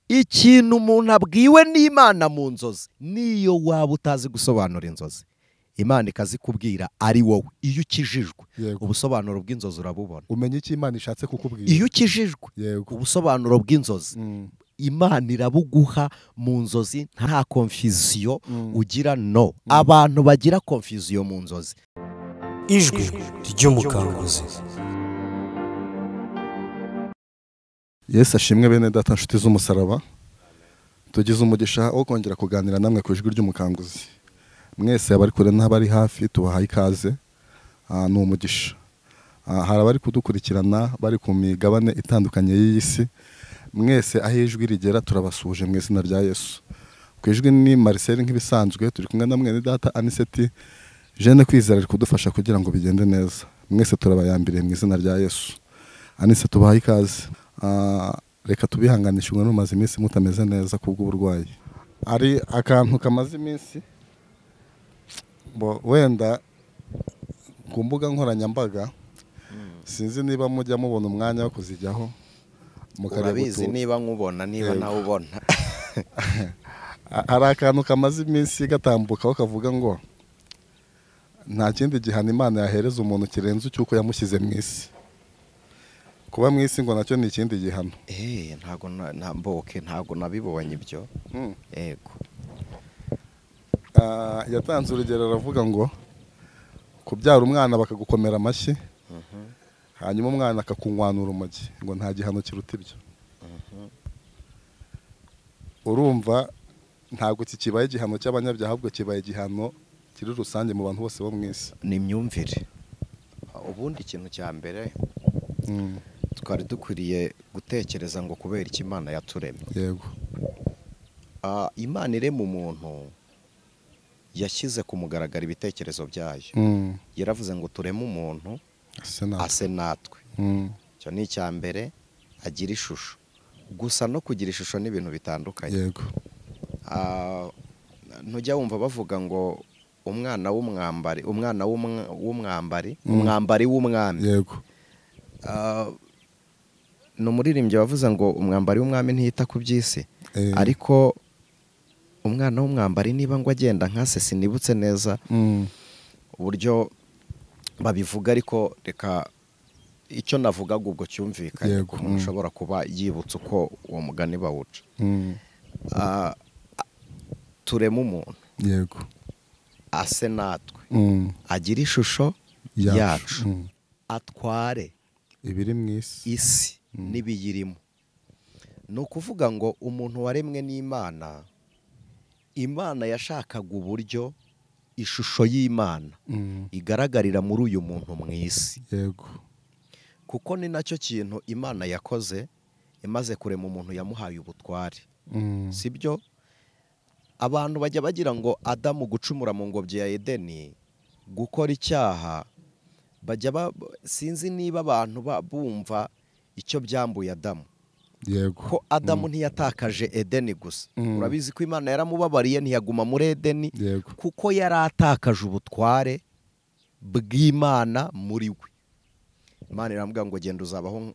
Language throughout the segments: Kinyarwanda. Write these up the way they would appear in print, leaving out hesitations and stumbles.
Ikintu umuntu abwiwe n'Imana mu nzozi, niyo waba utazi gusobanura inzozi, Imana ikazikubwira ari wowe. Iyo ukijijwe ubusobanuro bw'inzozi urabubona. Umenye icyo Imana ishatse kukubwira. Iyo ukijijwe ubusobanuro bw'inzozi Imana irabuguha mu nzozi, nta confusion ugira. No abantu bagira confusion mu nzozi. Ijwi ry'umukanguzi. Yesu ashimwe bene data nshuti z'umusaraba. Tugize umugisha wo kongera kuganira namwe ku ijwi ry'umukanguzi. Mwese abari kure n'abari hafi tubahaye ikaze. Ni umugisha. Hari abari kudukurikirana bari ku migabane itandukanye y'iyi si. Mwese aho ijwi rigera turabasuje mu izina rya Yesu. Ku ijwi ni Marcel nk'ibisanzwe, turi kumwe na mwene data Aniseti Jeanne Kwizera ari kudufasha kugira ngo bigende neza. Mwese turabayambiriye mu izina rya Yesu. Anise tubahaye ikaze. Reka tubihanganishe umwe mumaze iminsi mutameze neza kubw'uburwayi. Ari akantu kamaze iminsi wenda ku mbuga nkoranyambaga, sinzi niba mujya mubona umwanya wo kuzijyaho. Urabizi niba nkubona niba nawe ubona. Hari akantu kamaze iminsi gatambukaho kavuga ngo nta kindi gihano Imana yahereza umuntu kirenze cy'uko yamushyize mu isi. Kuba mu isi ngo nacyo ni ikindi gihano. Ntago ntamboke, ntago nabibonye ibyo. Yego. Yatanze urugero aravuga ngo kubyara umwana bakagukomera amashyi, hanyuma umwana akakunywanura urumogi, ngo nta gihano kiruta ibyo. Urumva ntabwo iki kibaye igihano cy'abanyabyaha, ahubwo kibaye igihano kiri rusange mu bantu bose bo mu isi. Ni imyumvire. Ubundi ikintu cya mbere twari dukwiriye gutekereza ngo kubera iki Imana yaturemye. Yego. Imana irema umuntu yashyize ku mugaragaro ibitekerezo byayo. Yaravuze ngo tureme umuntu ase natwe. Icyo ni icya mbere, agira ishusho. Gusa no kugira ishusho ni ibintu bitandukanye. Yego. Ntujya wumva bavuga ngo umwana w'umwambari, umwana w'umwambari, umwambari w'umwami. Yego. No muririmbyi bavuze ngo umwambari w'umwami ntiyita ku by'isi. Ariko umwana w'umwambari niba ngo agenda nka se, sinibutse neza uburyo babivuga, ariko reka icyo navugaga ubwo cyumvikanye, umuntu ushobora kuba yibutse uko uwo mugani bawuca. Turema umuntu. Yego. Ase natwe, agira ishusho yacu, atware ibiri mu isi n'ibiyirimo. Ni ukuvuga ngo umuntu waremwe n'Imana, Imana yashakaga uburyo ishusho y'Imana igaragarira muri uyu muntu mu isi. Yego. Kuko ni nacyo kintu Imana yakoze imaze kurema umuntu, yamuhaye ubutware. Sibyo? Abantu bajya bagira ngo Adamu gucumura mu ngobyi ya Edeni, gukora icyaha, bajya sinzi niba abantu bumva icyo byambuye Adamu. Yego. Ko Adamu ntiyatakaje Edeni gusa. Urabizi ko Imana yaramubabariye ntiyaguma muri Edeni. Yego. Kuko yaratakaje ubutware bw'Imana muri we. Imana iramubwira ngo genda uzabaho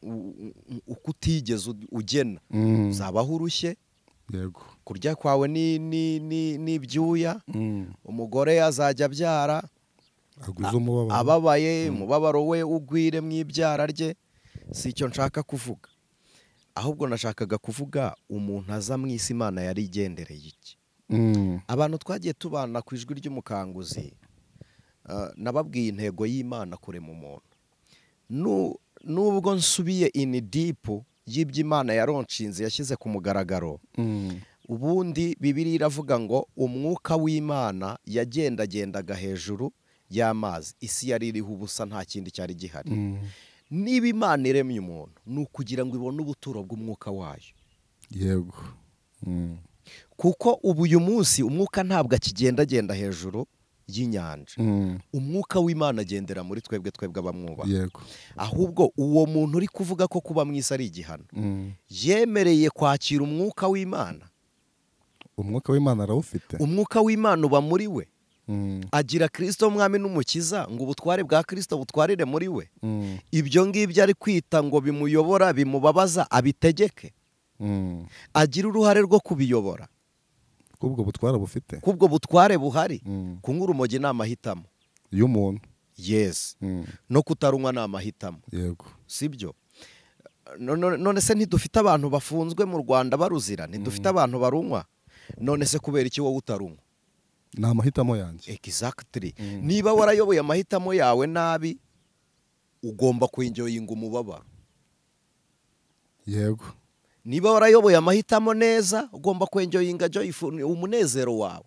uko utigeze ugena. Uzabaho urushye. Yego. Kurya kwawe ni ibyuya. Umugore azajya abyara ababaye, umubabaro we ugwire mu ibyara rye. Si icyo nshaka kuvuga, ahubwo nashakaga kuvuga umuntu aza mu isi Imana yari igendereye iki. Abantu twagiye tubana ku ijwi ry'umukanguzi, nababwiye intego y'Imana kurema umuntu. Nubwo nsubiye in deep y'ibyo Imana yaronshinze yashyize ku mugaragaro, ubundi Bibiliya iravuga ngo umwuka w'Imana yagendagendaga hejuru y'amazi, isi yari iriho ubusa, nta kindi cyari gihari. Niba Imana iremye umuntu ni ukugira ngo ibone ubuturo bw'umwuka wayo. Yego. Kuko ubu uyu munsi umwuka ntabwo akigendagenda hejuru y'inyanja. Umwuka w'Imana agendera muri twebwe, twebwe abamwubaha. Yego. Ahubwo uwo muntu uri kuvuga ko kuba mu isi ari igihano, yemereye kwakira umwuka w'Imana. Umwuka w'Imana arawufite. Umwuka w'Imana uba muri we. Agira Kristo umwami n'umukiza, ngo ubutware bwa Kristo butwarire muri we. Ibyo ngibyo ari kwita ngo bimuyobora, bimubabaza, abitegeke. Agira uruhare rwo kubiyobora. Kubwo butwara bufite. Kubwo butware buhari. Kunywa urumogi ni amahitamo y'umuntu. Yes. No kutarunywa ni amahitamo. Yego. Sibyo? None se ntidufite abantu bafunzwe mu Rwanda baruzira, ntidufite abantu barunywa? None se kubera iki wowe utarunywa? Ni amahitamo yanjye. Exactly. Niba warayoboye amahitamo yawe nabi, ugomba kwinjoyinga umubabaro. Yego. Niba warayoboye amahitamo neza, ugomba kwenjoyinga joyful umunezero wawe.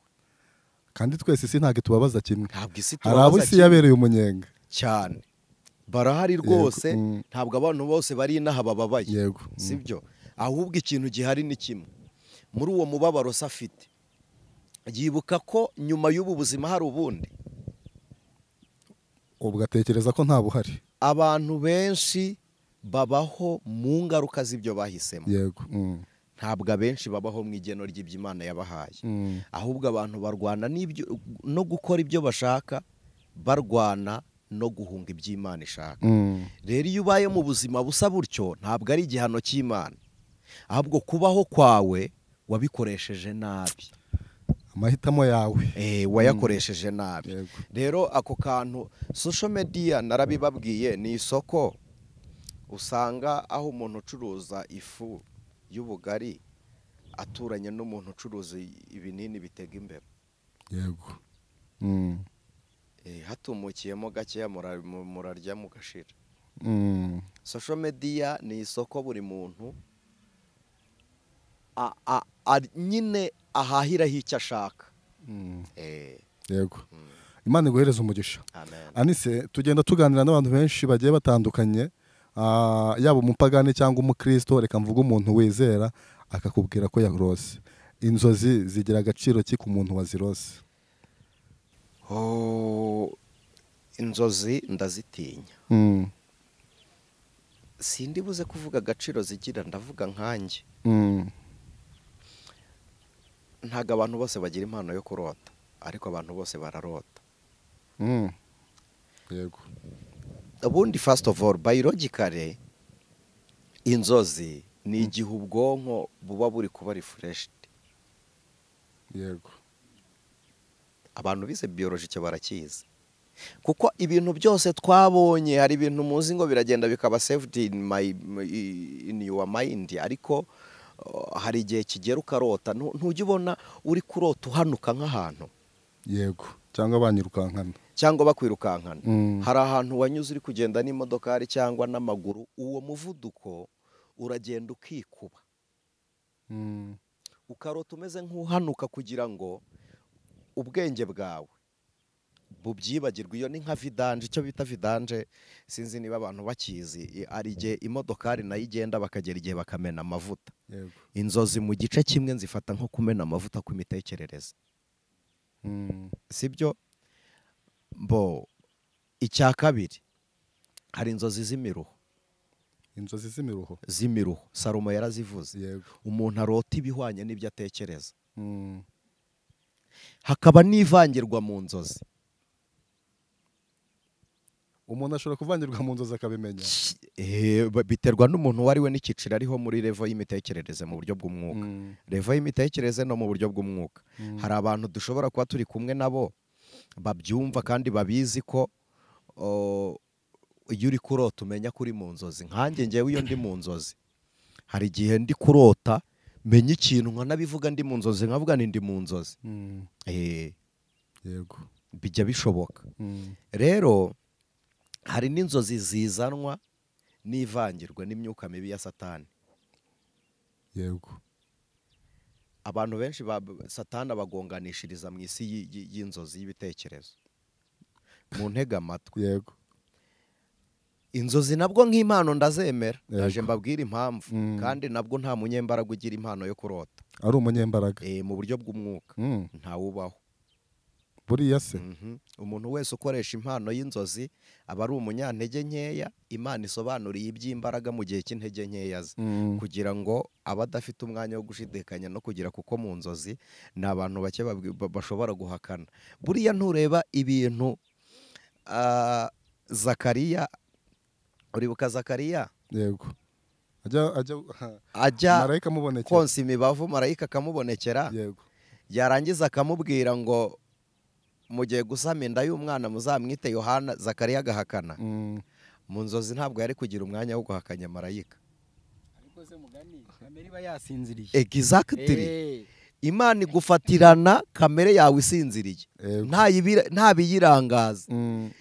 Kandi twese isi ntabwo itubabaza kimwe. Ntabwo isi Hari abo itubabaza isi yabereye umunyenga. Cyane. Barahari rwose, ntabwo abantu bose bari inaha bababaye. Yego. Sibyo? Ahubwo ikintu gihari ni kimwe. Muri uwo mubabaro se afite, yibuka ko nyuma y'ubu buzima hari ubundi. Ubwo atekereza ko nta buhari. Abantu benshi babaho mu ngaruka z'ibyo bahisemo. Yego. Ntabwo abenshi babaho mu igeno ry'iby'Imana yabahaye. Ahubwo abantu barwana n'ibyo no gukora ibyo bashaka, barwana no guhunga iby'Imana ishaka. Rero iyo ubaye mu buzima busa butyo, ntabwo ari igihano cy'Imana, ahubwo kubaho kwawe wabikoresheje nabi. Amahitamo yawe wayakoresheje nabi. Rero ako kantu social media narabibabwiye, ni isoko usanga aho umuntu ucuruza ifu y'ubugari aturanye n'umuntu ucuruza ibinini bitega imbeba. Yego. Hatumukiyemo gakeya murarya mugashira. Social media ni isoko buri muntu nyine ahahiraho icyo ashaka. Yego. Imana iguhereze umugisha. Amen. Anise, tugenda tuganira n'abantu benshi bagiye batandukanye, yaba umupagani cyangwa umukristo, reka mvuge umuntu wizera akakubwira ko yarose. Inzozi zigira agaciro ki ku muntu wazirose? Inzozi ndazitinya. Sindi buze kuvuga agaciro zigira, ndavuga nkanjye. Ntabwo abantu bose bagira impano yo kurota, ariko abantu bose bararota. Yego. Ubundi first of all, biologically inzozi ni igihe ubwonko buba buri kuba refreshed. Yego. Abantu bize biology cyo barakizi. Kuko ibintu byose twabonye, hari ibintu muzi ngo biragenda bikaba saved in your mind, ariko hari igihe kigera ukarota, ntujya ubona uri kurota uhanuka nk'ahantu. Yego, cyangwa banyirukankana. Cyangwa bakwirukankana. Hari ahantu wanyuze uri kugenda n'imodokari cyangwa n'amaguru, uwo muvuduko uragenda ukikuba. Ukarota umeze nk'uhanuka kugira ngo ubwenge bwawe bubyibagirwe. Iyo ni nka vidanje, icyo bita vidanje sinzi niba abantu bakizi, ari igihe imodokari nayo igenda bakagera igihe bakamena amavuta. Inzozi mu gice kimwe nzifata nko kumena amavuta kw'imitekerereze. Sibyo? Bo icya kabiri, hari inzozi z'imiruho. Inzozi z'imiruho. Z'imiruho Salomo yarazivuze. Yego. Umuntu arota ibihwanye n'ibyo atekereza. Hakaba n'ivangirwa mu nzozi. Umuntu ashobora kuvangirwa mu nzozi akabimenya. Biterwa n'umuntu wari we n'ikiciro ariho muri level y'imitekerereze mu buryo bw'umwuka. Level y'imitekerereze no mu buryo bw'umwuka. Hari abantu dushobora kuba turi kumwe nabo babyumva kandi babizi ko iyo uri kurota umenya ko uri mu nzozi. Nkanjye ngewe iyo ndi mu nzozi, hari igihe ndi kurota menya ikintu nkanabivuga ndi mu nzozi, nkavuga nti ndi mu nzozi. Yego. Bijya bishoboka. Rero hari n'inzozi zizanwa n'ivangirwa n'imyuka mibi ya Satani. Yego. Abantu benshi Satani abagonganishiriza mu isi y'inzozi y'ibitekerezo. Mu ntega amatwi. Yego. Inzozi nabwo nk'impano ndazemera. Ndaje mbabwira impamvu. Kandi nabwo nta munyembaraga ugira impano yo kurota. Ari umunyembaraga. Mu buryo bw'umwuka. Ntawubaho. Buriya se umuntu wese ukoresha impano y'inzozi aba ari umunyantege nkeya. Imana isobanuriye iby'imbaraga mu gihe cy'intege nkeya ze, kugira ngo aba adafite umwanya wo gushidikanya no kugira, kuko mu nzozi ni abantu bake bashobora guhakana. Buriya ntureba ibintu Zakariya, uribuka Zakariya? Yego. Ajya konsa imibavu, marayika akamubonekera. Yego. Yarangiza akamubwira ngo mugiye gusama inda y'umwana muzamwite Yohana. Zakariya agahakana. Mu nzozi ntabwo yari kugira umwanya wo guhakanya marayika. Ariko se mugani kamere iba yasinziriye. Exactly. Imana igufatirana kamere yawe isinziriye, nta biyirangaza,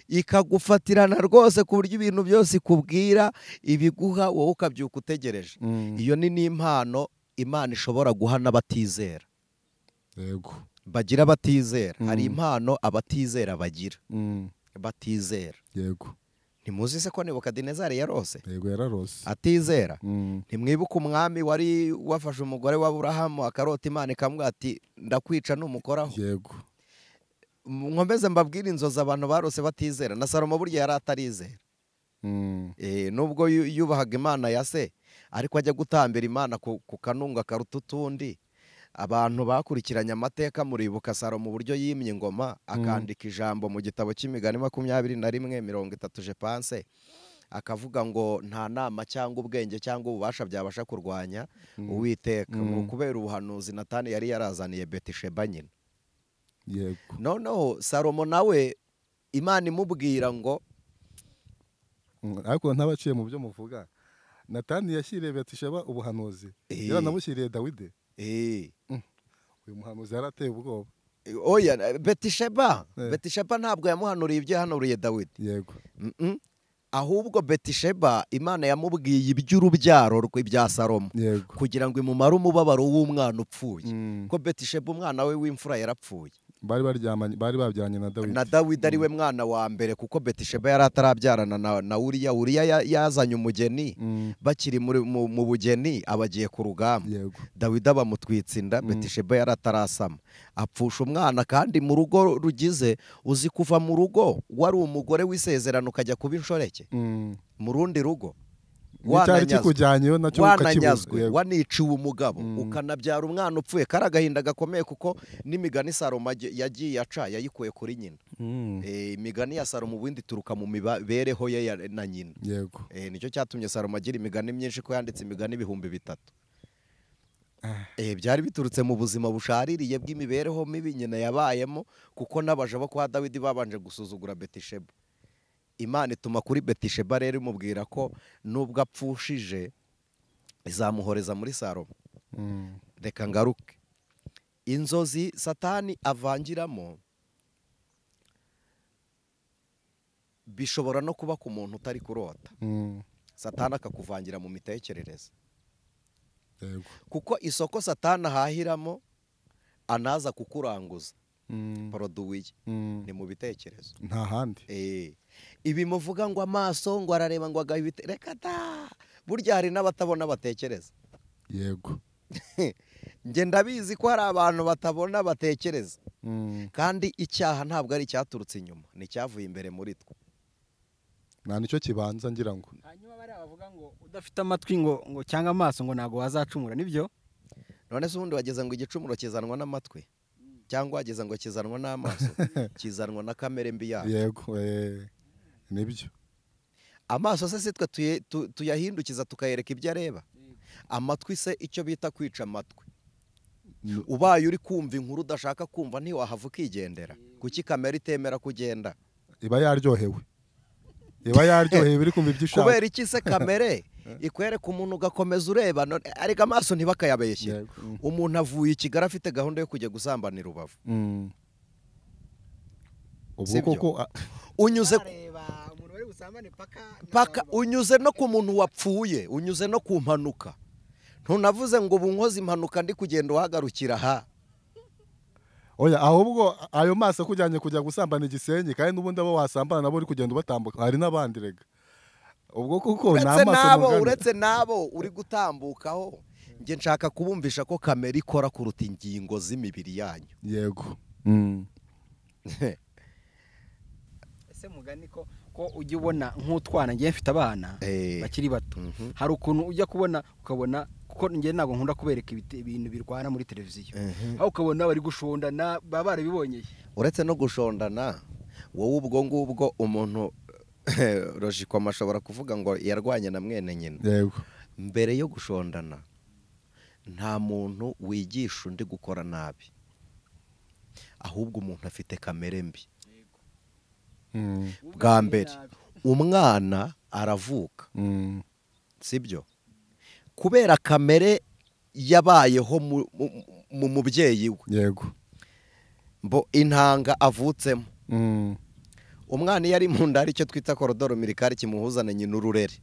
ikagufatirana rwose ku buryo ibintu byose ikubwira ibiguha wowe ukabyuka utegereje. Iyo ni n'impano Imana ishobora guha n'abatizera. Yego. Bagira abatizera. Hari impano abatizera bagira. Batizera. Yego. Ntimuzi se ko Nebukadinezari yarose? Yego, yararose. Atizera. Ntimwibuka umwami wari wafashe umugore wa Aburahamu akarota Imana ikamubwira ati ndakwica numukoraho? Yego. Nkomeze mbabwire inzozi abantu barose batizera. Na Salomo burya yari atarizera. Nubwo yubahaga Imana ya se, ariko ajya gutambira Imana ku kanunga karuta utundi. Abantu bakurikiranye amateka muribuka Salomo uburyo yimye ingoma, akandika ijambo mu gitabo cy'imigani 21:30 je pense, akavuga ngo nta nama cyangwa ubwenge cyangwa ububasha byabasha kurwanya Uwiteka. Ni ukubera ubuhanuzi Natani yari yarazaniye Betisheba nyina. Yego. Noneho Salomo nawe Imana imubwira ngo, ariko ntabaciye mu byo muvuga, Natani yashyiriye Betisheba ubuhanuzi, yaranabushyiriye Dawidi. Uyu muhanuzi yarateye ubwoba. Oya, Betisheba ntabwo yamuhanuriye ibyo yahanuriye Dawidi. Yego. Ahubwo Betisheba Imana yamubwiye iby'urubyaro rwe bya Salomo, kugira ngo imumare umubabaro w'umwana upfuye. Ko Betisheba umwana we w'imfura yarapfuye. Bari baryamanye, bari babyaranye na Dawidi. Na Dawidi ari we mwana wa mbere, kuko Betisheba yari atarabyarana na Uriya. Uriya yazanye umugeni, bakiri mu bugeni abagiye ku rugamba. Dawidi abamutwitse inda, Betisheba yari atarasama, apfusha umwana. Kandi mu rugo rugize, uzi kuva mu rugo wari umugore w'isezerano ukajya kuba inshoreke mu rundi rugo, wananyazwe, waniciwe umugabo, ukanabyara umwana upfuye. Kari agahinda gakomeye, kuko n'imigani Salomo yagiye aca yayikuye kuri nyina. Imigani ya Salomo ubundi ituruka mu mibereho ye na nyina. Yego. Nicyo cyatumye Salomo agira imigani myinshi, ko yanditse imigani 3000. Byari biturutse mu buzima bushaririye bw'imibereho mibi nyina yabayemo, kuko n'abaja bo kwa Dawidi babanje gusuzugura Betisheba. Imana ituma kuri Betisheba rero imubwira ko nubwo apfushije izamuhoreza muri Salomo. Reka ngaruke. Inzozi Satani avangiramo bishobora no kuba ku muntu utari kurota. Satani akakuvangira mu mitekerereze. Kuko isoko Satani ahahiramo anaza kukuranguza produit ni mu bitekerezo, nta handi. Ibi muvuga ngo amaso ngo arareba ngo agahita, reka ta, burya hari n'abatabona batekereza. Yego. Nge ndabizi ko hari abantu batabona batekereza. Kandi icyaha ntabwo ari icyaturutse inyuma, ni cyavuye imbere muri twe. Nta nicyo kibanza ngira ngo. Hanyuma bari abavuga ngo udafite amatwi ngo cyangwa amaso ngo ntago wazacumura, nibyo? None se ubundi wageze ngo igicumuro kizanwa n'amatwi cyangwa wageze ngo kizanwa n'amaso? Kizanwa na kamere mbi yacu. Yego, nibyo. Amaso se sitwe tuyahindukiza tukayereka ibyo areba. Amatwi se icyo bita kwica amatwi. Ubaye uri kumva inkuru udashaka kumva ntiwahava ukigendera. Kuki kamera itemera kugenda? Iba yaryohewe. Iba yaryohewe biri kumva ibyo ushaka. Kubera iki se kamere ikwereka umuntu ugakomeza ureba, ariko amaso ntibakayabeshye. Umuntu avuye i Kigali afite gahunda yo kujya gusambanira Rubavu. Ubwo koko unyuze paka unyuze no ku muntu wapfuye, unyuze no ku mpanuka. Ntunavuze ngo ubu nkoze impanuka ndi kugenda uhagarukira ha. Oya, ahubwo ayo maso kujyanye kujya gusambana igisenyi, kandi n'ubundi abo wasambana nabo uri kugenda ubatambuka, hari n'abandi rega. Ubwo kuko namaso uretse nabo uri gutambukaho, nge nshaka kubumvisha ko kamera ikora kuruta ingingo z'imibiri yanyu. Yego. Ese mugani ko ujya ubona nk'utwana, ngiye mfite abana bakiri bato, hari ukuntu ujya kubona ukabona, kuko ngiye ntabwo nkunda kubereka ibintu birwana muri televiziyo, aho ukabona bari gushondana, baba barabibonyeye. Uretse no gushondana, wowe ubwo ngubwo umuntu Rojikoma ashobora kuvuga ngo yarwanye na mwene nyina. Yego. Mbere yo gushondana nta muntu wigisha undi gukora nabi, ahubwo umuntu afite kamere mbi. Bwa mbere umwana aravuka, sibyo? Kubera kamere yabayeho mu mubyeyi we, yego, mbo intanga avutsemo. Umwana iyo ari mu nda hari icyo twita korodoro mirikari kimuhuza na nyina ururere,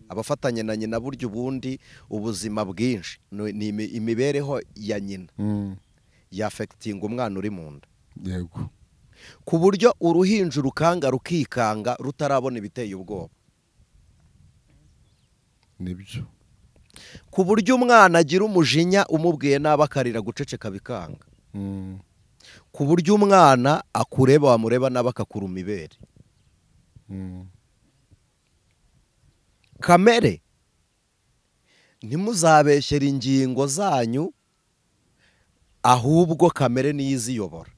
abafatanye na nyina buryo ubundi ubuzima bwinshi ni imibereho ya nyina yafekitinga umwana uri mu nda, yego, ku buryo uruhinja rukanga rukikanga rutarabona ibiteye ubwoba. Nibyo. Ku buryo umwana agira umujinya umubwiye nabi akarira guceceka bikanga. Ku buryo umwana akureba wamureba nabi akakuruma ibere. Kamere, ntimuzabeshyere ingingo zanyu, ahubwo kamere niyo iziyobora.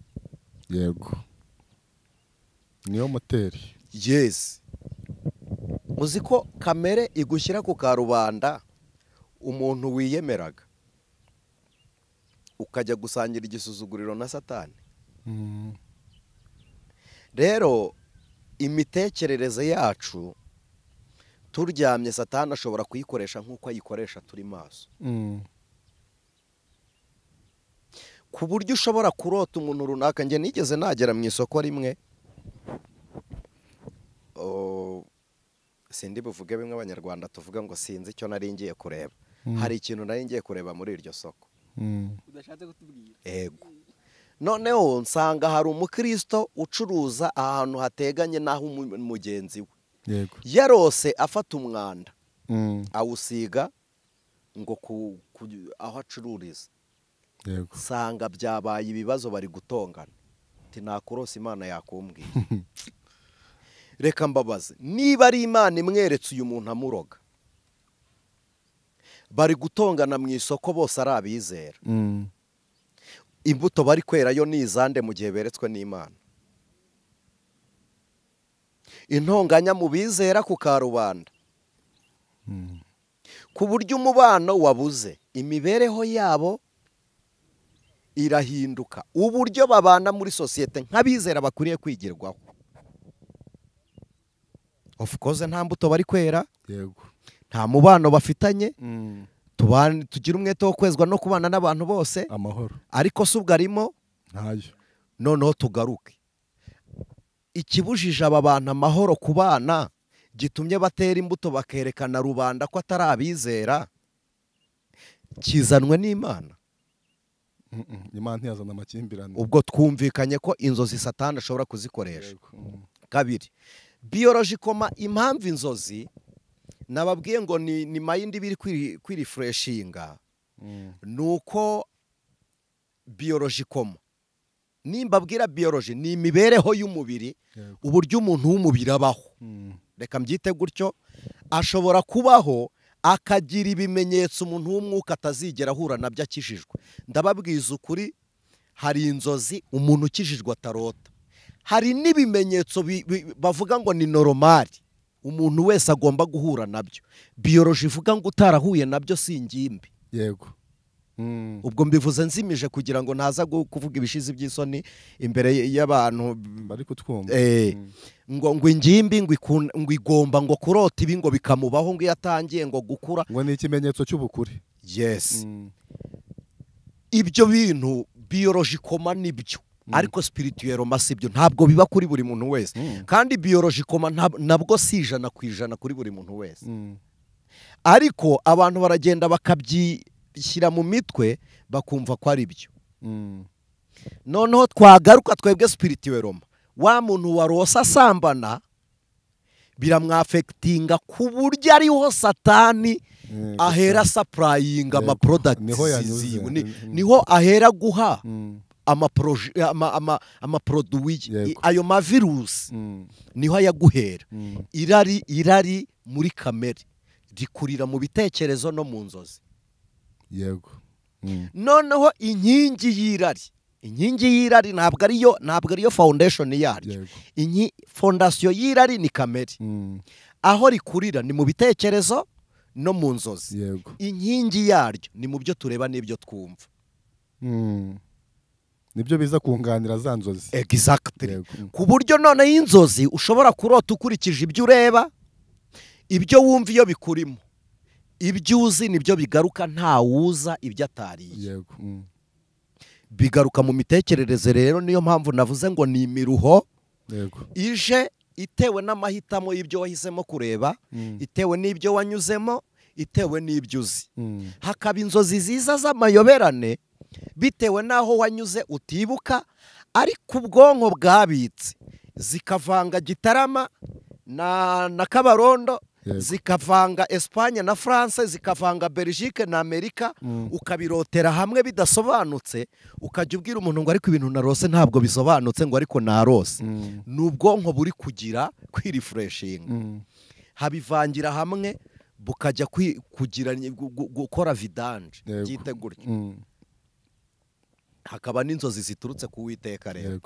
Yego, niyo moteri. Yes. Uzi ko kamere igushyira ku karubanda umuntu wiyemeraga ukajya gusangira igisuzuguriro na Satani. Rero imitekerereze yacu turyamye Satani ashobora kuyikoresha nk'uko ayikoresha turi maso. Ku buryo ushobora kurota umuntu runaka. Njye nigeze nagera mu isoko rimwe, sindi buvuge bimwe abanyarwanda tuvuga ngo sinzi icyo nari ngiye kureba. Hari ikintu nari ngiye kureba muri iryo soko. Udashatse kutubwira. Ego. Noneho nsanga hari umukristo ucuruza ahantu hateganye naho mugenzi we. Yego. Yarose afata umwanda awusiga ngo aho acururiza. Yego. Sanga byabaye ibibazo bari gutongana. Ati nakurose Imana yakumbwiye. Reka mbabaze, niba ari Imana imweretse uyu muntu amuroga, bari gutongana mu isoko bose ari abizera, imbuto bari kwerayo ni izande mu gihe beretswe n'Imana? Intonganya mu bizera ku karubanda, ku buryo umubano wabuze, imibereho yabo irahinduka, uburyo babana muri sosiyete nk'abizera bakwiriye kwigirwaho. Of course nta mbuto bari kwera, yego, nta mubano bafitanye. Tugira umwete wo kwezwa no kubana n'abantu bose amahoro, ariko si ubwo arimo ntayo. Noneho tugaruke, ikibujije aba bantu amahoro ku bana gitumye batera imbuto bakerekana rubanda ko atari abizera, kizanwe n'Imana. Imana ntiyazana amakimbirane. Ubwo twumvikanye ko inzozi Satani ashobora kuzikoresha. Kabiri, biologicoma, impamvu inzozi nababwiye ngo ni mayindi biri kwirefreshinga, nuko biologicoma, nimbabwira biology ni imibereho y'umubiri, uburyo umuntu w'umubiri abaho. Reka mbyite gutyo, ashobora kubaho akagira ibimenyetso umuntu w'umwuka atazigera ahura nabyo akijijwe. Ndababwiza ukuri, hari inzozi umuntu ukijijwe atarota. Hari n'ibimenyetso bavuga ngo ni normal, umuntu wese agomba guhura nabyo. Biology ivuga ngo utarahuye nabyo si ingimbi. Yego. Ubwo mbivuze nzimije kugira ngo ntaza kuvuga ibishizi by'isoni imbere y'abantu bari kutwumva. Ngo ingimbi ngo igomba ngo kurota ibi ngo bikamubaho ngo yatangiye ngo gukura, ngo ni ikimenyetso cy'ubukure. Yes. Ibyo bintu biologicoma nibyo, ariko spirituellement sibyo, ntabwo biba kuri buri muntu wese. Kandi biologicoma nabwo si 100% kuri buri muntu wese. Ariko abantu baragenda bakabyishyira mu mitwe bakumva ko ari byo. Noneho twagaruka twebwe spirituellement, wa muntu warosa asambana biramwafectinga ku buryo ariho Satani ahera supplying ama products, niho ahera guha ama produit, ayo ma virus niho ayaguhera. Irari muri kamere rikurira mu bitekerezo no mu nzozi. Yego. Noneho inkingi y'irari, inkingi y'irari ntabwo ariyo foundation yaryo. Fondation y'irari ni kamere. Aho rikurira ni mu bitekerezo no mu nzozi, inkingi yaryo ni mu byo tureba n'ibyo twumva. Nibyo biza kunganira za nzozi. Exactly. Ku buryo none y'inzozi ushobora kurota ukurikije ibyo ureba, ibyo wumva iyo bikurimo, ibyo uzi nibyo bigaruka, nta wuza ibyo atariye. Bigaruka mu mitekerereze. Rero niyo mpamvu navuze ngo ni imiruho ije itewe n'amahitamo y'ibyo wahisemo kureba, itewe n'ibyo wanyuzemo, itewe n'ibyo uzi. Hakaba inzozi ziza z'amayoberane bitewe n'aho wanyuze utibuka, ariko ubwonko bwabitse, zikavanga Gitarama na Kabarondo, zikavanga Espagne na France, zikavanga Belgique na Amerika, ukabirotera hamwe bidasobanutse, ukajya ubwira umuntu ngo ariko ibintu narose ntabwo bisobanutse, ngo ariko narose. N'ubwonko buri kugira kwirefreshinga, habivangira hamwe bukajya kugira gukora vidange byite gutyo. Hakaba n'inzozi ziturutse ku Uwiteka. Rero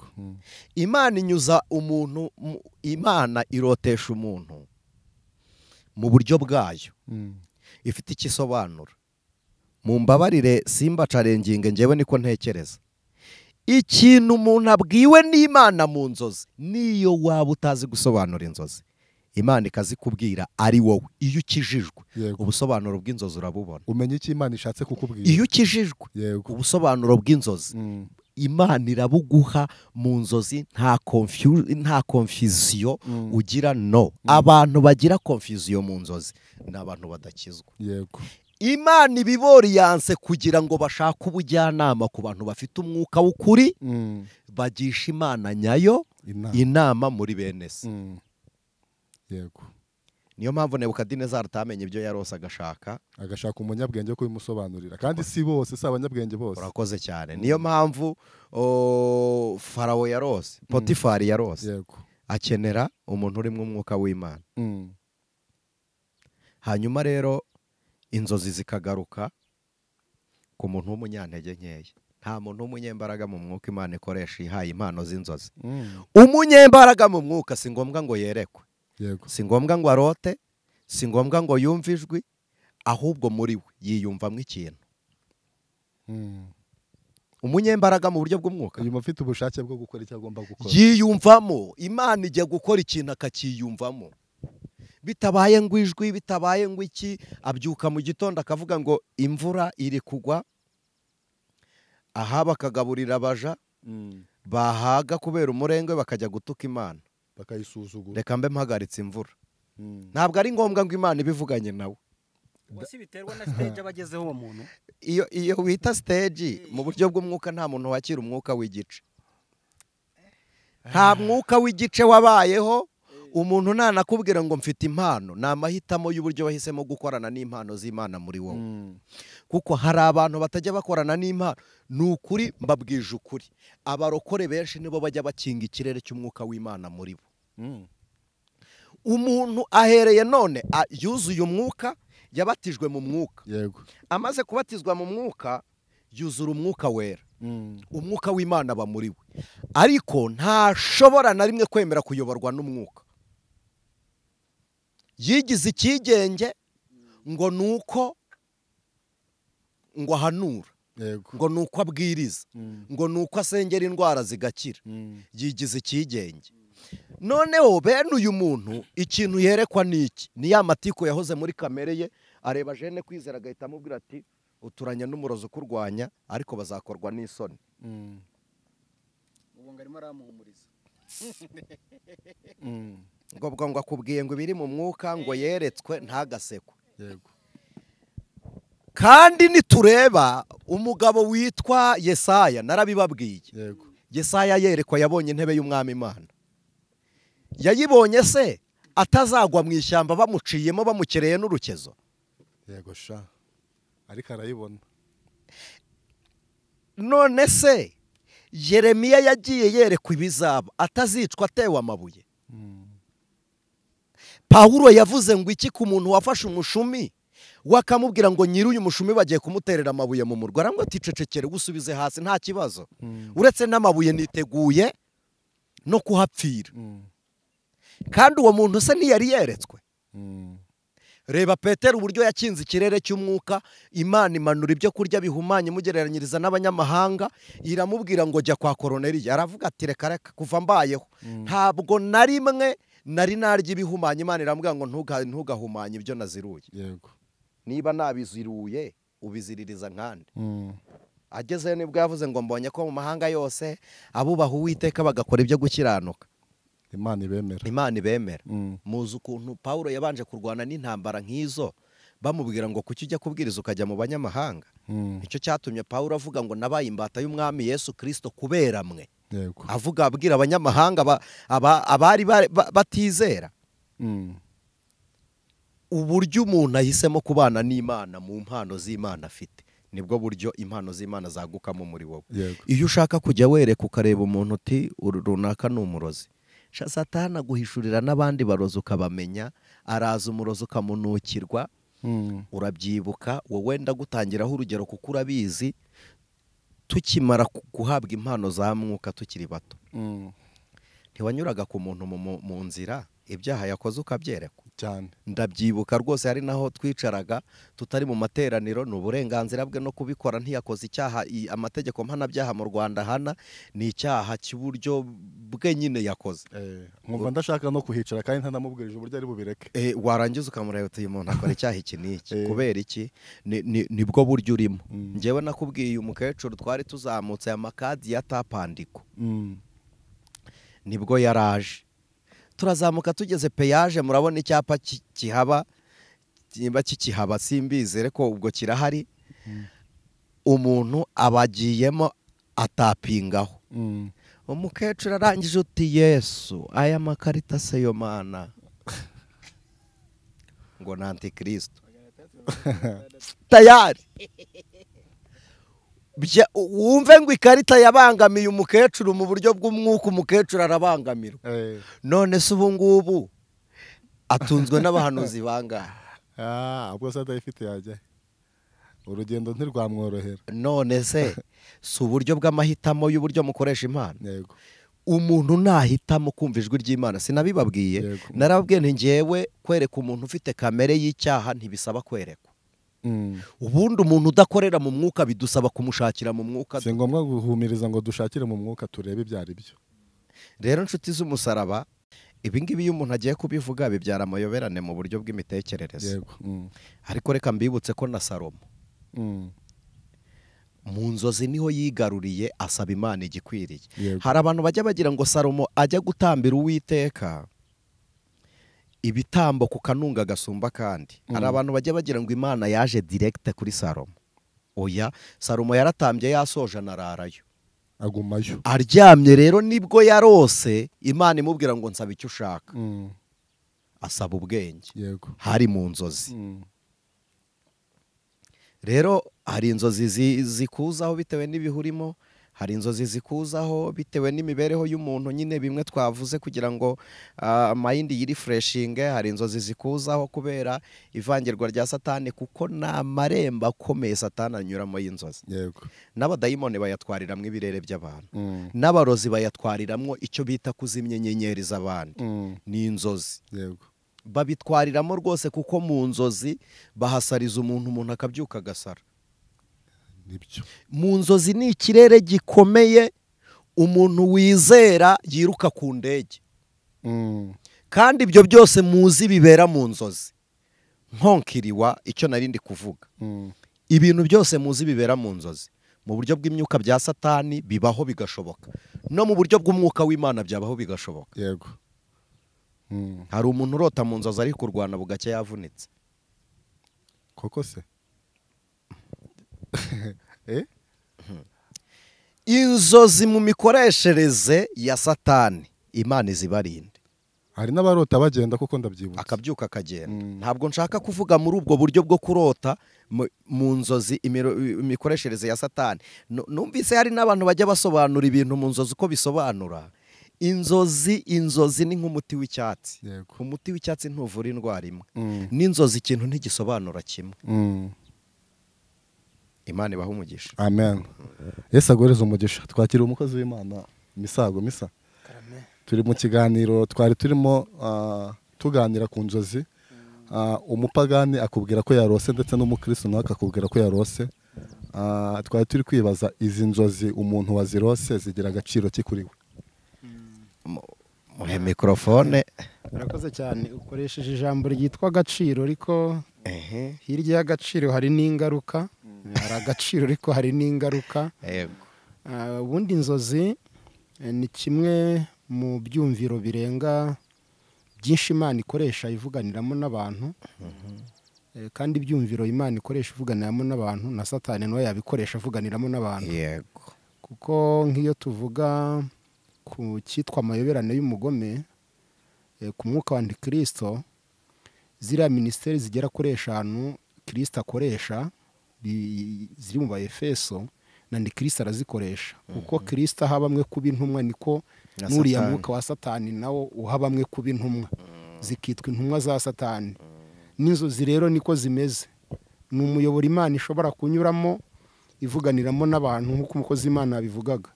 Imana inyuza umuntu, Imana irotesha umuntu mu buryo bwayo ifite ikisobanura. Mumbabarire simba carenginge, njyewe niko ntekereza. Ikintu umuntu abwiwe n'Imana mu nzozi, niyo waba utazi gusobanura inzozi, Imana ikazikubwira ari wowe. Iyo ukijijwe ubusobanuro bw'inzozi urabubona, umenya icyo Imana ishatse kukubwira. Iyo ukijijwe ubusobanuro bw'inzozi Imana irabuguha mu nzozi, nta confusion ugira. No, abantu bagira confusion mu nzozi ni abantu badakizwa. Imana ibiboriyanse kugira ngo bashake ubujyanama ku bantu bafite umwuka w'ukuri, bagisha Imana nyayo inama muri bene se. Yego. Niyo mpamvu Nebukadinezari atamenye ibyo yarose, agashaka umunyabwenge kubimusobanurira, kandi si bose, si abanyabwenge bose. Urakoze cyane. Niyo mpamvu Farawo yarose, Potifari yarose, akenera umuntu urimo umwuka w'Imana. Hanyuma rero inzozi zikagaruka ku muntu w'umunyantege nkeya. Nta muntu w'umunyembaraga mu mwuka Imana ikoresha ihaye impano z'inzozi. Umunyembaraga mu mwuka si ngombwa ngo yerekwe, si ngombwa ngo arote, si ngombwa ngo yumve ijwi, ahubwo muri we yiyumvamo ikintu. Umunyembaraga mu buryo bw'umwuka yumva afite ubushake bwo gukora icyo agomba gukora, yiyumvamo. Imana ijya gukora ikintu akakiyumvamo, bitabaye ngo ijwi, bitabaye ngo iki. Abyuka mu gitondo akavuga ngo imvura iri kugwa, aha bakagaburira abaja bahaga kubera umurengwe bakajya gutuka Imana, bakayisuzugura. Reka mbe mpagaritse imvura. Ntabwo ari ngombwa ngo Imana ibivuganye nawe. Wasi biterwa na stage abagezeho uwo muntu. Iyo wita stage mu buryo bw'umwuka, nta muntu wakira umwuka w'igice. Nta mwuka w'igice wabayeho. Umuntu nanakubwira ngo mfite impano, ni amahitamo y'uburyo bahisemo gukorana n'impano z'Imana muri wowe. Kuko hari abantu batajya bakorana n'impano. Ni ukuri, mbabwije ukuri, abarokore benshi nibo bajya bakinga ikirere cy'umwuka w'Imana muri bo. Umuntu ahereye none yuzuye umwuka, yabatijwe mu mwuka. Amaze kubatizwa mu mwuka, yuzura umwuka wera. Umwuka w'Imana aba muri we, ariko ntashobora na rimwe kwemera kuyoborwa n'umwuka. Yigize ikigenge ngo nuko ngo ahanura, ngo nuko abwiriza, ngo nuko asengera indwara zigakira. Yigize ikigenge. Noneho bene uyu muntu ikintu yerekwa niki? Ni ya matiko yahoze muri kamere ye. Areba Jene Kwizera agahita amubwira ati uturanya n'umurozi ukurwanya, ariko bazakorwa n'isoni. Ubu ngarimo aramuhumuriza. Ngo ngo akubwiye ngo ibiri mu mwuka ngo yeretswe ntagasekwe. Yego. Kandi nitureba umugabo witwa Yesaya, narabibabwiye. Yego. Yesaya yerekwa yabonye intebe y'umwami Imana. Yayibonye se atazagwa mu ishyamba bamuciyemo bamukereye n'urukezo? Yego sha. Ariko arayibona. None se Yeremiya yagiye yerekwa ibizaba atazicwa atewe amabuye? Pawulo yavuze ngo iki ku muntu wafashe umushumi wakamubwira ngo nyiri uyu mushumi bagiye kumuterera amabuye mu murwa, aramwe ati cecekere gusubize hasi nta kibazo, uretse n'amabuye niteguye no kuhapfira. Kandi uwo muntu se ntiyari yeretswe? Reba Petero uburyo yakinze ikirere cy'umwuka, Imana imanura ibyo kurya bihumanye imugereranyiriza n'abanyamahanga, iramubwira ngo jya kwa Koroneliyo. Aravuga ati reka reka kuva mbayeho ntabwo na rimwe nari narya ibihumanye. Imana iramubwira ngo ntugahumanye ibyo naziruye. Yego. Niba nabiziruye ubiziririza nkande. Agezeyo nibwo yavuze ngo mbonye ko mu mahanga yose abubaha Uwiteka bagakora ibyo gukiranuka Imana ibemera. Imana ibemera. Muzi ukuntu Paulo yabanje kurwana n'intambara nk'izo, bamubwira ngo kuki ujya kubwiriza ukajya mu banyamahanga. Nicyo cyatumye Paulo avuga ngo nabaye imbata y'umwami Yesu Kristo kubera mwe. Yego. Avuga abwira abanyamahanga abari batizera. Uburyo umuntu ahisemo kubana n'Imana mu mpano z'Imana afite, nibwo buryo impano z'Imana zagukamo muri wowe. Iyo ushaka kujya wereka ukareba umuntu uti runaka ni umurozi, Satani aguhishurira n'abandi barozi ukabamenya, araza umurozi ukamunukirwa. Urabyibuka wowe ndagutangiraho urugero kuko urabizi, tukimara guhabwa impano za mwuka tukiri bato, ntiwanyuraga ku muntu mu nzira ibyaha yakoze ukabyerekwa cyane. Ndabyibuka rwose, hari naho twicaraga tutari mu materaniro, ni uburenganzira bwe no kubikora, ntiyakoze icyaha. Amategeko mpanabyaha mu Rwanda hana ni icyaha cy'uburyo bwe nyine yakoze. Nkumva ndashaka no kuhicara kandi ntanamubwirije uburyo ari bubireke. Warangiza ukamureba uti uyu muntu akora icyaha iki n'iki, kubera iki? Nibwo buryo urimo. Njyewe nakubwiye umukecuru twari tuzamutse amakadi ya tapandiko, nibwo yaraje turazamuka tugeze peyaje, murabona icyapa kihaba, nimba kikihaba simbizi ariko ubwo kirahari. Umuntu abagiyemo atapingaho. Umukecuru arangije uti Yesu aya makarita se yo mana ngo na antikristo tayari. Wumve ngo ikarita yabangamiye umukecuru mu buryo bw'umwuka, umukecuru arabangamirwa. None se ubu ngubu atunzwe n'abahanuzi bangahe? Ubwo se adayifite yajya, urugendo ntirwamworohera. None se si uburyo bw'amahitamo y'uburyo mukoresha impano? Yego. Umuntu nahitamo kumva ijwi ry'Imana, sinabibabwiye, narababwiye nti njyewe kwereka umuntu ufite kamere y'icyaha ntibisaba kwerekwa. Ubundi umuntu udakorera mu mwuka bidusaba kumushakira mu mwuka. Si ngombwa guhumiriza ngo dushakire mu mwuka turebe ibyo ari byo. Rero nshuti z'umusaraba, ibi ngibi iyo umuntu agiye kubivuga bibyara amayoberane mu buryo bw'imitekerereze. Ariko reka mbibutse ko na Salomo mu nzozi niho yigaruriye asaba Imana igikwiriye. Hari abantu bajya bagira ngo Salomo ajya gutambira Uwiteka ibitambo ku kanunga gasumba kandi. Hari abantu bajya bagira ngo Imana yaje direct kuri Salomo. Oya, Salomo yaratambye yasoje anararayo, agumayo aryamye. Rero nibwo yarose Imana imubwira ngo nsaba icyo ushaka. Asaba ubwenge. Yego. Hari mu nzozi. Rero hari inzozi zikuzaho bitewe n'ibihurimo, hari inzozi zikuzaho bitewe n'imibereho y'umuntu nyine, bimwe twavuze kugira ngo mind yirefreshinge. Hari inzozi zikuzaho kubera ivangirwa rya Satani, kuko na marembo akomeye Satani anyuramo y'inzozi. Yego. N'abadayimoni bayatwariramwo ibirere by'abantu, n'abarozi bayatwariramwo icyo bita kuzimya inyenyeri z'abandi. Ni inzozi. Yego. Babitwariramo rwose, kuko mu nzozi bahasariza umuntu, umuntu akabyuka agasara. Nibyo. Mu nzozi ni ikirere gikomeye, umuntu wizera yiruka ku ndege. Kandi ibyo byose muzi bibera mu nzozi. Nkonkiriwa icyo narindi kuvuga. Ibintu byose muzi bibera mu nzozi, mu buryo bw'imyuka bya Satani bibaho bigashoboka, no mu buryo bw'umwuka w'Imana byabaho bigashoboka. Yego. Hari umuntu urota mu nzozi ari kurwana bugacya yavunitse. Koko se? Inzozi mu mikoreshereze ya Satani Imana izibarinde. Hari n'abarota bagenda kuko ndabyibutse, akabyuka akagenda. Ntabwo nshaka kuvuga muri ubwo buryo bwo kurota mu nzozi imikoreshereze ya Satani. Numvise hari n'abantu bajya basobanura ibintu mu nzozi uko bisobanura. Inzozi ni nk'umuti w'icyatsi. Umuti w'icyatsi ntuvura indwara imwe. N'inzozi ikintu ntigisobanura kimwe. Imana ibahe umugisha. Amen. Yesu agoreze umugisha. Twakira umukozi w'Imana Misago Misa. Turi mu kiganiro twari turimo tuganira ku nzozi. Umupagani akubwira ko yarose ndetse n'umukristo nawe akakubwira ko yarose. Twari turi kwibaza izi nzozi umuntu wazirose zigira agaciro ki kuri we? Muhe mikrofone. Urakoze cyane, ukoresheje ijambo ryitwa agaciro, ariko hirya y'agaciro hari n'ingaruka. Hari agaciro ariko hari n'ingaruka. Ubundi inzozi ni kimwe mu byumviro birenga byinshi Imana ikoresha ivuganiramo n'abantu. Kandi ibyumviro Imana ikoresha ivuganiramo n'abantu na Satani nawe yabikoresha avuganiramo n'abantu. Yego. Kuko nk'iyo tuvuga ku cyitwa amayoberane y'umugome, ku mwuka wa Antikristo, ziriya minisiteri zigera kuri 5 Kristo akoresha ziri mu Baefeso, na Antikristo arazikoresha. Kuko Kristo aha bamwe kuba intumwa, niko n'uriya mwuka wa Satani nawo uha bamwe kuba intumwa, zikitwa intumwa za Satani. N'inzozi rero niko zimeze, ni umuyoboro Imana ishobora kunyuramo ivuganiramo n'abantu nk'uko umukozi Imana yabivugaga,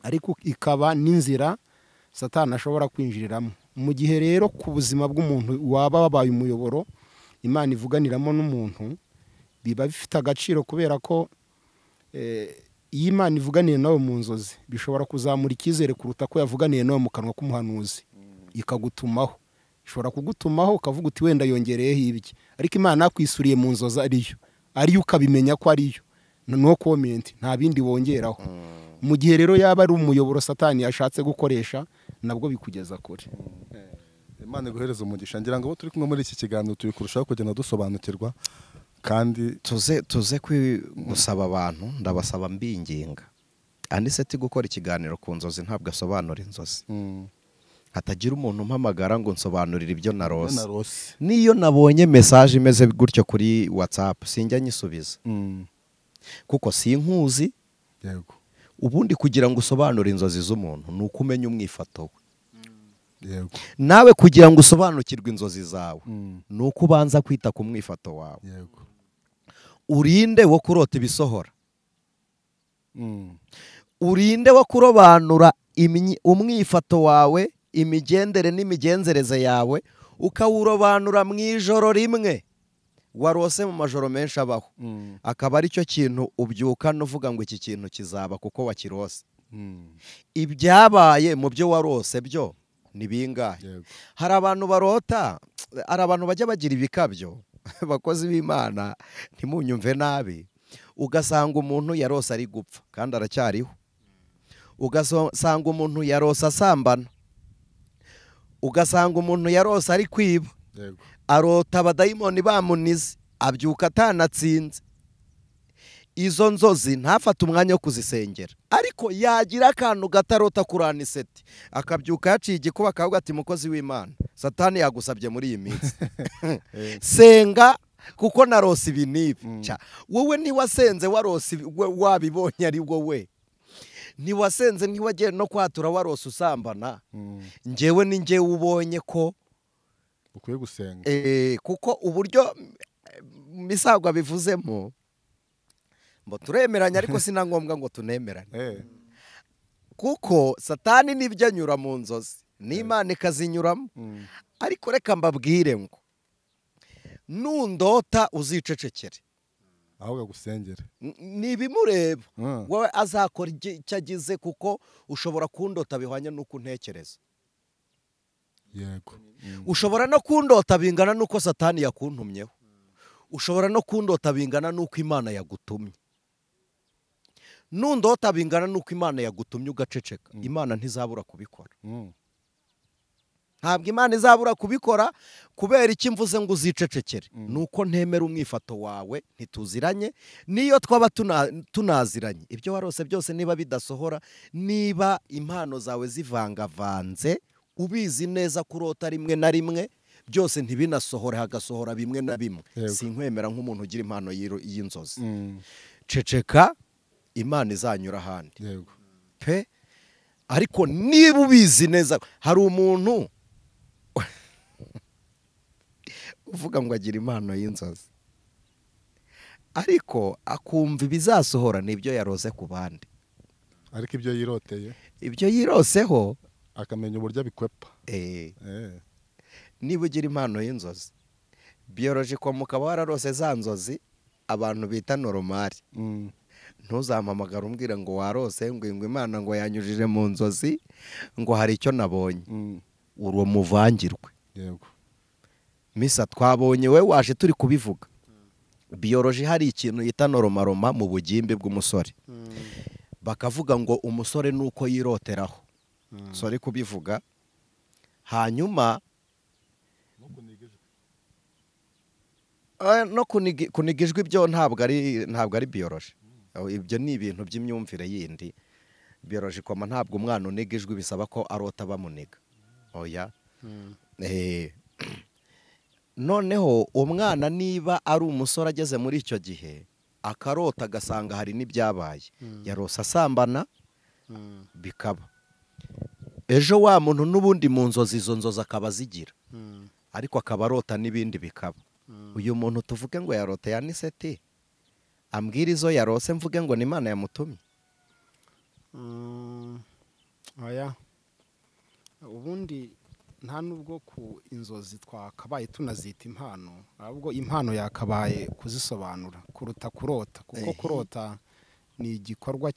ariko ikaba n'inzira Satani ashobora kwinjiriramo. Mu gihe rero ku buzima bw'umuntu waba wabaye umuyoboro Imana ivuganiramo n'umuntu, biba bifite agaciro kubera ko iyo Imana ivuganiye nawe mu nzozi bishobora kuzamura icyizere kuruta ko yavuganiye nawe mu kanwa k'umuhanuzi, ikagutumaho. Ishobora kugutumaho ukavuga uti wenda yongereyeho ibiki, ariko Imana yakwisuriye mu nzozi ariyo ukabimenya ko ariyo, no comment, nta bindi wongeraho. Mu gihe rero yaba ari umuyoboro Satani yashatse gukoresha, nabwo bikugeza kure. Imana iguhereze umugisha. Ngira ngo turi kumwe muri iki kiganiro turi kurushaho kugenda dusobanukirwa, kandi tuze gusaba abantu, ndabasaba mbinginga. Aniseti gukora ikiganiro ku nzozi ntabwo asobanura inzozi. Hatagira umuntu umpamagara ngo nsobanurire ibyo narose. Niyo nabonye message imeze gutyo kuri WhatsApp sinjya nyisubiza. Kuko sinkuzi. Yego. Ubundi kugira ngo usobanure inzozi z'umuntu ni uko umenya umwifato we. Yego. Nawe kugira ngo usobanukirwe inzozi zawe ni uko ubanza kwita ku mwifato wawe. Yego. Urinde wo kurota ibisohora. Urinde wo kurobanura umwifato wawe, imigendere n'imigenzereze yawe, ukawurobanura mu ijoro rimwe warose mu majoro menshi abaho. Akaba ari cyo kintu ubyuka nuvuga ngo iki kintu kizaba kuko wakirose. Ibyabaye mu byo warose byo ni bingahe? Hari abantu barota, hari abantu bajya bagira ibikabyo, bakozi b'Imana ntimunyumve nabi, ugasanga umuntu yarose ari gupfa kandi aracyariho. Ugasanga umuntu yarose asambana. Ugasanga umuntu yarose ari kwiba. Arota abadayimoni bamunize, abyuka atanatsinze. Izo nzozi ntafata umwanya wo kuzisengera, ariko yagira akantu gatarota kuri Aniseti akabyuka yaciye igikuba akavuga ati mukozi w'Imana, Satani yagusabye muri iyi minsi senga kuko narose ibi n'ibi. Wowe ntiwasenze warose wabibonye ari wowe, ntiwasenze ntiwagiye no kwatura warose usambana. Njyewe ni njyewe ubonye ko ukwiye gusenga, kuko uburyo Misago bivuzemo mbo turemeranya, ariko sina ngombwa ngo tunemerane. Kuko Satani nibyo anyura mu nzozi n'Imana ikazinyuramo. Ariko reka mbabwire ngo nundota uzicecekere, ahubwo gusengere nibimureba wowe azakora icyo agize, kuko ushobora kundota bihwanye n'uko untekereza. Yego. Ushobora no kundota bingana n'uko Satani yakuntumyeho. Ushobora no kundota bingana n'uko Imana yagutumye. Nundota bingana n'uko Imana yagutumye ugaceceka, Imana ntizabura kubikora. Ntabwo Imana izabura kubikora. Kubera iki mvuze ngo uzicecekere? Nuko ntemera umwifato wawe, ntituziranye. Niyo twaba tunaziranye, ibyo warose byose niba bidasohora, niba impano zawe zivangavanze, ubizi neza kurota rimwe na rimwe byose ntibinasohora, hagasohora bimwe na bimwe, sinkwemera nk'umuntu ugira impano y'inzozi. Ceceka, Imana izanyura ahandi. Yego. Pe, ariko niba ubizi neza, hari umuntu uvuga ngo agira impano y'inzozi, ariko akumva ibizasohora nibyo yaroze ku bandi, ariko ibyo yiroteye, ibyo yiroseho akamenya uburyo abikwepa. Niba ugira impano y'inzozi, Biological mukaba wararose za nzozi abantu bita normal. Ntuzampamagara umbwira ngo warose ngo Imana ngo yanyujije mu nzozi ngo hari icyo nabonye. Uro muvangirwe. Yego. Misa twabonye we waje turi kubivuga. Biology hari ikintu yita normaroma mu bugimbi bw'umusore. Bakavuga ngo umusore nuko yiroteraho. Sorry kubivuga. Hanyuma no kunigijwe ibyo ntabwo ari biology. Ibyo ni ibintu by'imyumvire yindi. Biology koma ntabwo umwana unigijwe bisaba ko arota bamuniga. Oya. Noneho umwana niba ari umusore ageze muri icyo gihe akarota agasanga hari n'ibyabaye, yarose asambana bikaba. Ejo wa muntu n'ubundi mu nzozi izo nzozi akaba azigira, ariko akaba arota n'ibindi bikaba. Uyu muntu tuvuge ngo yarota ya Aniseti, ambwira izo yarose mvuge ngo ni Imana yamutumye. Oya. Ubundi nta nubwo ku inzozi twakabaye tunazita impano, ahubwo impano yakabaye kuzisobanura kuruta kurota, kuko kurota ni igikorwa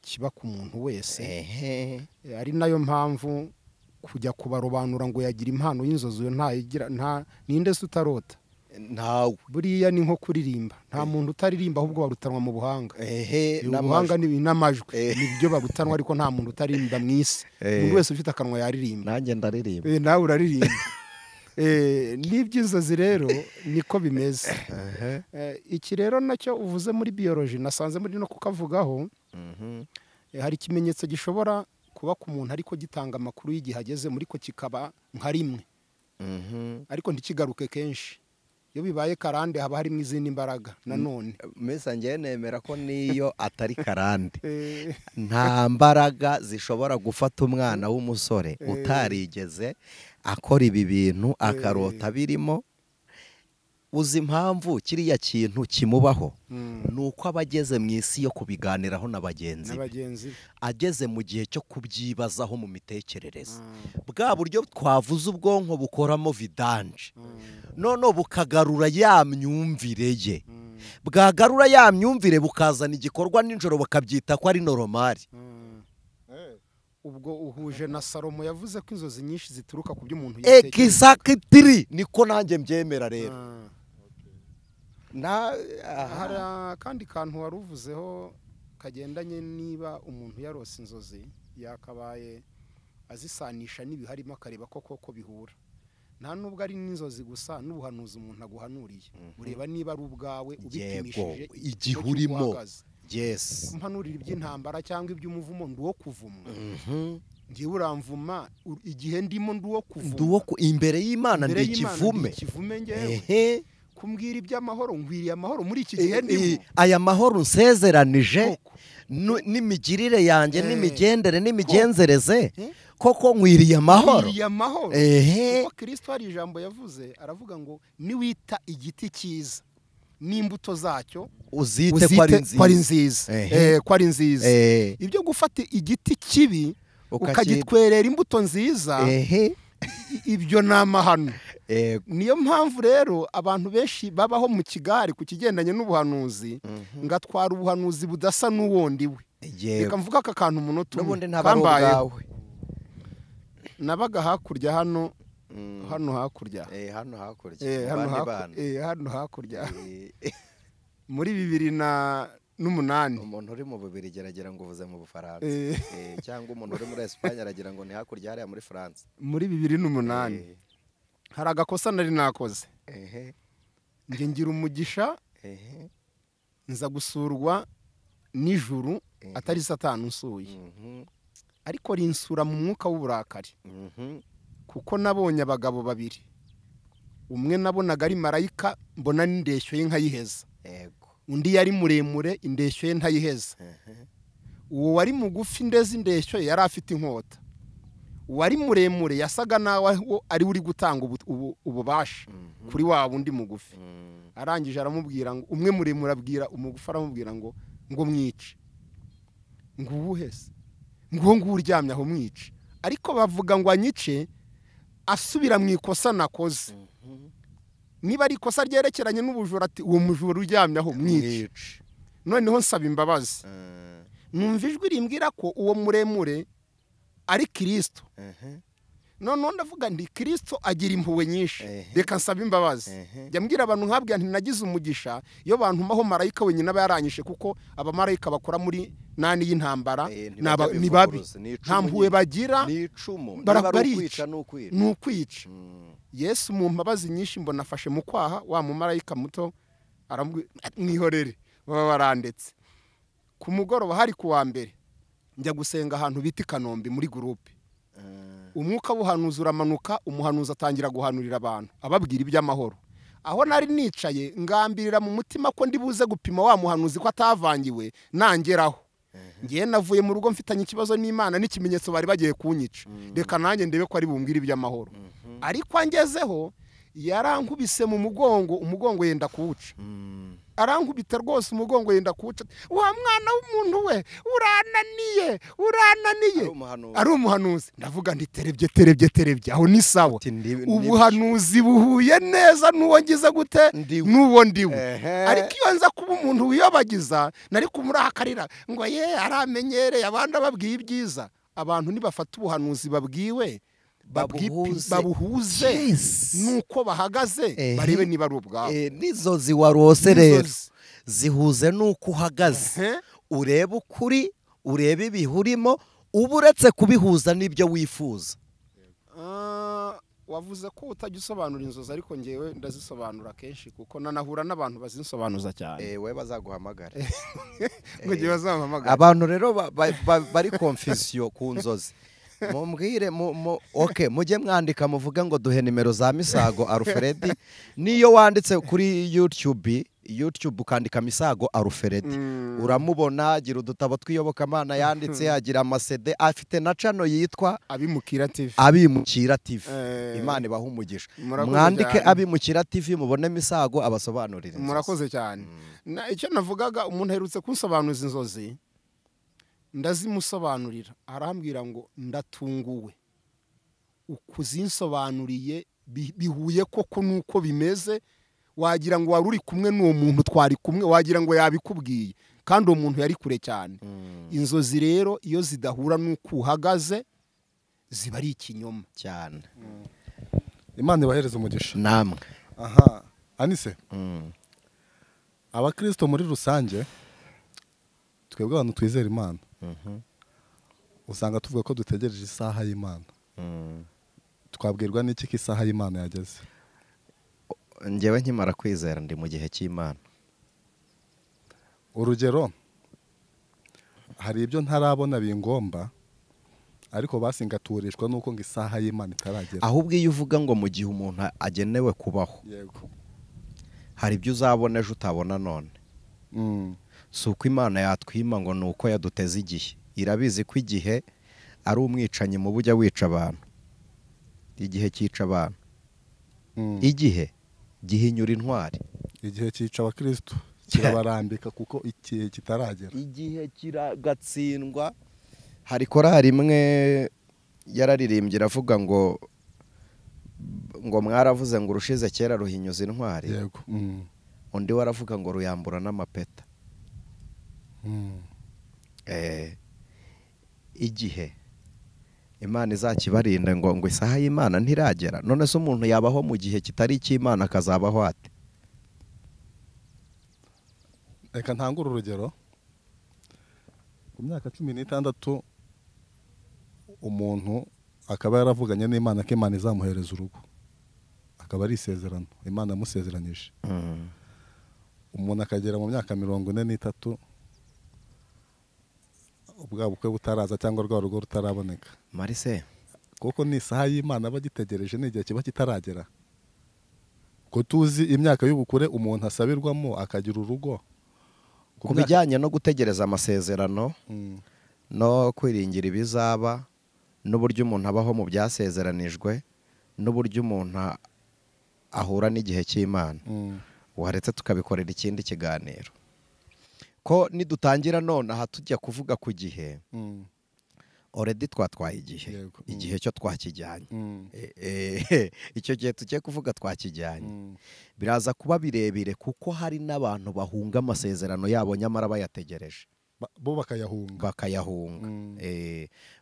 kiba ku muntu wese. Ari nayo mpamvu kujya kubarobanura ngo yagira impano y'inzozi yo ntayigira, nta ninde se utarota? Ntawe. Buriya ni nko kuririmba, nta muntu utaririmba ahubwo barutanwa mu buhanga. Ubuhanga ni n'amajwi nibyo barutanwa, ariko nta muntu utaririmba mu isi. Umuntu wese ufite akanwa yaririmba. Nanjye ndaririmba. Nawe uraririmba. N'iby'inzozi rero niko bimeze. Iki rero nacyo uvuze muri biology nasanze muri no kukavugaho. Hari ikimenyetso gishobora kuba ku muntu ariko gitanga amakuru y'igihe ageze muri ko kikaba nka rimwe, ariko ntikigaruke kenshi. Iyo bibaye karande haba harimo izindi mbaraga nanone. Mesa ngiye nemera ko niyo atari karande nta mbaraga zishobora gufata umwana w'umusore utarigeze akora ibi bintu akarota birimo. Uzi impamvu kiriya kintu kimubaho? Nuko abageze mu isi yo kubiganiraho na bagenzi, ageze mu gihe cyo kubyibazaho mu mitekerereze. Bwa buryo twavuze ubwonko bukoramo vidanje, none bukagarura ya myumvire ye. Bwagarura ya myumvire bukazana igikorwa nijoro bakabyita ko ari normal. Ubwo uhuje na Salomo yavuze ko inzozi nyinshi zituruka ku byo umuntu yitekereje. Exactly, niko nanjye mbyemera rero. Hari akandi kantu waruvuzeho kagendanye niba umuntu yarose inzozi yakabaye azisanisha n'ibiharimo akareba ko koko bihura. Nta nubwo ari n'inzozi gusa, n'ubuhanuzi umuntu aguhanuriye ureba niba ari ubwawe ubipimishije igihe urimo. Yes. Kumpanurira iby'intambara cyangwa iby'umuvumo ndi uwo kuvumwa. Ngiye uramvuma igihe ndimo ndi uwo kuvuma. Ndi uwo imbere y'Imana ndi ikivume. Ngewe. Kumbwira iby'amahoro ngwiriye amahoro muri iki gihe ndimo. Aya mahoro nsezeranije n'imigirire yanjye n'imigendere n'imigenzereze koko nkwiriye amahoro. Nkwiriye amahoro. Kuko Kristo hari ijambo yavuze aravuga ngo niwita igiti cyiza n'imbuto zacyo uzite ko ari nziza. Ko ari nziza. Ibyo gufata igiti kibi ukagitwerera imbuto nziza, ibyo ni amahano. Niyo mpamvu rero abantu benshi babaho mu kigari ku kigendanye n'ubuhanuzi, ngatwara ubuhanuzi budasa n'uwondi we. Reka mvuga aka kantu umunota umwe kambayeho. Nabaga hakurya hano, hano hakurya. Hano hakurya. Hano hakurya. Muri 2008 umuntu uri mu Bubiligi aragira ngo uvuze mu Bufaransa, cyangwa umuntu uri muri Espagne aragira ngo ni hakurya hariya muri France. Muri 2008 hari agakosa nari nakoze. Nge ngira umugisha nza gusurwa nijuru atari Satani unsuye, ariko rinsura mu mwuka w'uburakari, kuko nabonye abagabo babiri. Umwe nabonaga ari marayika mbona n'indeshyo ye nkayiheza. Undi yari muremure indeshyo ye ntayiheza. Uwo wari mugufi ndeze indeshyo yari afite inkota. Uwari muremure yasaga nawe ari uri gutanga ububasha kuri wa wundi mugufi. Arangije aramubwira ngo umwe muremure abwira umugufi aramubwira ngo mwice. Ngo ubuhese. Ngo ngo uryamye aho mwice. Ariko bavuga ngo anyice asubira mu ikosa nakoze. Niba ari ikosa ryerekeranye n'ubujura, ati uwo mujura uryamye aho mwice. Noneho nsaba imbabazi. Numva ijwi rimbwira ko uwo muremure ari Kristo. Noneho ndavuga nti Kristo agira impuhwe nyinshi, reka nsaba imbabazi. Njya mbwira abantu nkabwira nti nagize umugisha iyo bantumaho marayika wenyine aba yaranyishe, kuko abamarayika bakora muri nani y'intambara ni babi, nta mpuhwe bagira, barica ni ukwica. Yesu mu mbabazi nyinshi mbona afashe mu kwaha wa mumarayika muto aramwihorere, baba barandetse. Ku mugoroba hari ku wa mbere njya gusenga ahantu bita i Kanombe muri groupe. Umwuka w'ubuhanuzi uramanuka, umuhanuzi atangira guhanurira abantu ababwira iby'amahoro. Aho nari nicaye ngambirira mu mutima ko ndi buze gupima wa muhanuzi ko atavangiwe nangeraho. Ngiye navuye mu rugo mfitanye ikibazo n'Imana n'ikimenyetso bari bagiye kunyica, reka nanjye ndebe ko ari bumbwire iby'amahoro. Ariko angezeho yarankubise mu mugongo, umugongo yenda kuwuca. Arankubita rwose umugongo yenda kuwuca. Wa mwana w'umuntu we, urananiye, urananiye. Ari umuhanuzi. Ndavuga nti terebye terebye terebye, aho ni sawa. Ubuhanuzi buhuye neza n'uwo ngize gute, n'uwo ndiwe. Ariko iyo nza kuba umuntu wiyobagiza, nari kumurakarira ngo ye aramenyereye abandi ababwiye ibyiza. Abantu nibafata ubuhanuzi babwiwe babuhuze nuko bahagaze, barebe niba ari ubwabo. N'inzozi warose rero zihuze nuko uhagaze, urebe ukuri, urebe ibihurimo, uba uretse kubihuza n'ibyo wifuza. Wavuze ko utajya usobanura inzozi, ariko ngewe ndazisobanura kenshi kuko nanahura n'abantu bazinsobanuza cyane. We bazaguhamagara. Ngo ngewe bazampamagara. Abantu rero bari confusion ku nzozi. Mumbwire okay, mujye mwandika muvuge ngo duhe nimero za Misago Alfred. Niyo wanditse kuri YouTube ukandika Misago Alfred uramubona, agira udutabo twiyobokamana yanditse, agira amasede, afite na channel yitwa Abimukira TV. Abimukira TV. Imana ibahe umugisha. Mwandike Abimukira TV mubone Misago abasobanurire. Murakoze cyane. Icyo navugaga, umuntu aherutse kunsobanuza inzozi, ndazimusobanurira, arambwira ngo ndatunguwe ukuzinsobanuriye bihuye koko nuko bimeze, wagira ngo wari uri kumwe n'uwo muntu twari kumwe, wagira ngo yabikubwiye kandi uwo muntu yari kure cyane. Inzozi rero iyo zidahura nuko uhagaze ziba ari ikinyoma cyane. Imana ibahereze umugisha namwe. Aha Anise, abakristo muri rusange twebwe abantu twizera Imana, usanga tuvuga ko dutegereje isaha y'Imana. Twabwirwa n'iki ko isaha y'Imana yageze? Njyewe nkimara kwizera ndi mu gihe cy'Imana. Urugero, hari ibyo ntarabona bingomba, ariko basingaturishwa nuko ngo isaha y'Imana itaragera. Ahubwo iyo uvuga ngo mu gihe umuntu agenewe kubaho, yego, hari ibyo uzabona ejo utabona none. Si uko Imana yatwima ngo ni uko yaduteze igihe. Irabizi ko igihe ari umwicanyi mubi ujya wica abantu. Igihe cyica abantu. Igihe gihinyura intwari. Igihe cyica abakristo kirabarambika kuko igihe kitaragera. Igihe kiragatsindwa. Hari korari imwe yararirimbye iravuga ngo mwaravuze ngo urushize kera ruhinyuza intwari. Yego. Undi waravuga ngo ruyambura n'amapeta. Igihe Imana izakibarinda ngo isaha y'Imana ntiragera. None se umuntu yabaho mu gihe kitari icy'Imana akazabaho ate? Reka ntangure urugero. Ku myaka 16 umuntu akaba yaravuganye n'Imana ko Imana izamuhereza urugo, akaba ari isezerano Imana yamusezeranije. Umuntu akagera mu myaka 43 ubwa bukwe butaraza cyangwa rwa rugo rutaraboneka. Marise, kuko ni isaha y'Imana bagitegereje n'igihe kiba kitaragera. Ko tuzi imyaka y'ubukure umuntu asabirwamo akagira urugo. Ku bijyanye no gutegereza amasezerano no kwiringira ibizaba n'uburyo umuntu abaho mu byasezeranijwe n'uburyo umuntu ahura n'igihe cy'Imana, waretse tukabikorera ikindi kiganiro. Ko nidutangira none aha tujya kuvuga ku gihe, Already twatwaye igihe. Igihe cyo twakijyanye. Icyo gihe tugiye kuvuga twakijyanye. Biraza kuba birebire kuko hari n'abantu bahunga amasezerano yabo nyamara bayategereje. Bo bakayahunga. Bakayahunga.